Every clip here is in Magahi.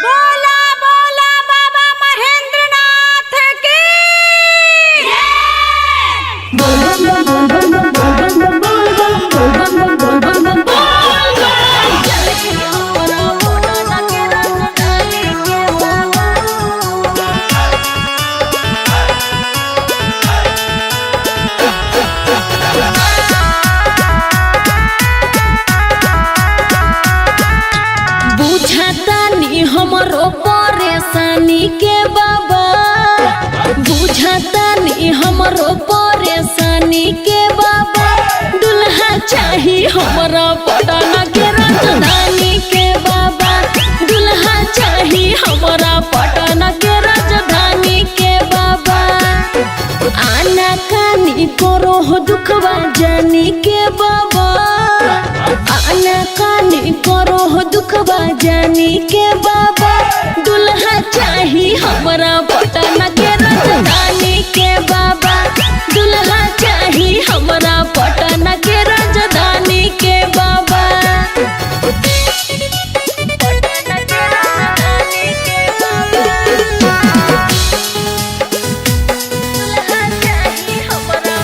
बोला बोला बाबा महेंद्रनाथ की। बुझतानी हमरो परेशानी के बाबा, बुझतानी हमरो परेशानी के बाबा, दुल्हा चाही हमरा पटना के राजधानी के बाबा, दुल्हा चाही हमरा पटना के राजधानी के बाबा। आना कानी करो हो दुखवा जानी के बाबा, आना कानी करो हो दुखवा जानी के बाबा, दुल्हा चाही हमरा पटना के राजधानी के बाबा, दुल्हा चाही हमरा पटना के राजधानी के बाबा। पटना के राजधानी के बाबा, दुल्हा चाही हमरा।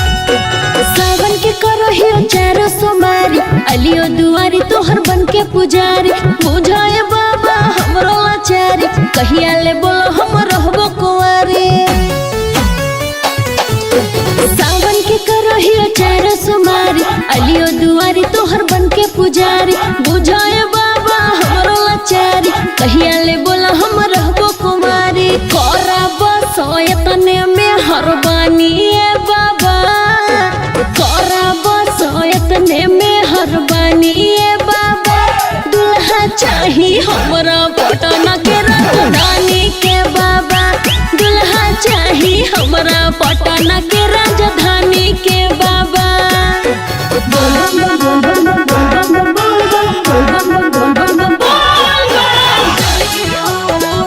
सावन के करो हियो चारो सोमारी, अलियो दुआरी तोहर बन के पुजारी, बुझाए बाबा हमरो लाचारी, कहिया ले बोलो हम रहबो कुंवारी। सावन के करो हियो चारो सोमारी, अलियो दुआरी तोहर बन के पुजारी, बुझाए बाबा हमरो लाचारी, कहिया ले बोलो हम रहबो कुंवारी। करा बसयतने में हरबानी ए बाबा, करा बसयतने में हरबानी ए बाबा, दुल्हा चाही हमरा पटना के राजधानी के बाबा, दुल्हा चाही हमरा पटना के राजधानी के बाबा।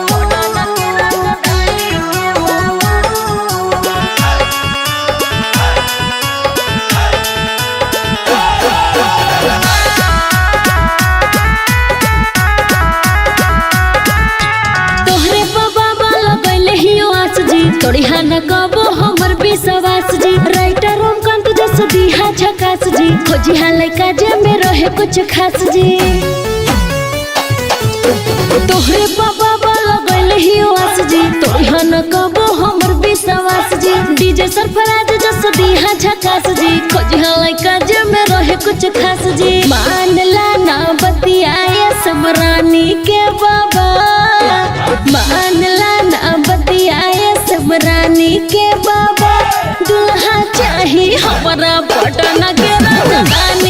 पटना के राजधानी के बाबा। तोहरे बाबा लगैले हियो आस जी, तोड़िहा न कबो हमर विश्वास जी, राइटर ओमकांत जस दिहा झकास जी, खोजिहा लइका जे में रहे कुछ खास जी। तोहरे बाबा लगैले हियो आस जी, तोड़िहा न कबो हमर विश्वास जी, डीजे सरफराज जस दिहा झकास जी, खोजिहा लइका जे में रहे कुछ खास जी। मान ला ना बतियाए समरानी के बाबा, मान ला ना बतियाए समरानी के बाबा, दुल्हा चाही हमरा पटना के राजधानी।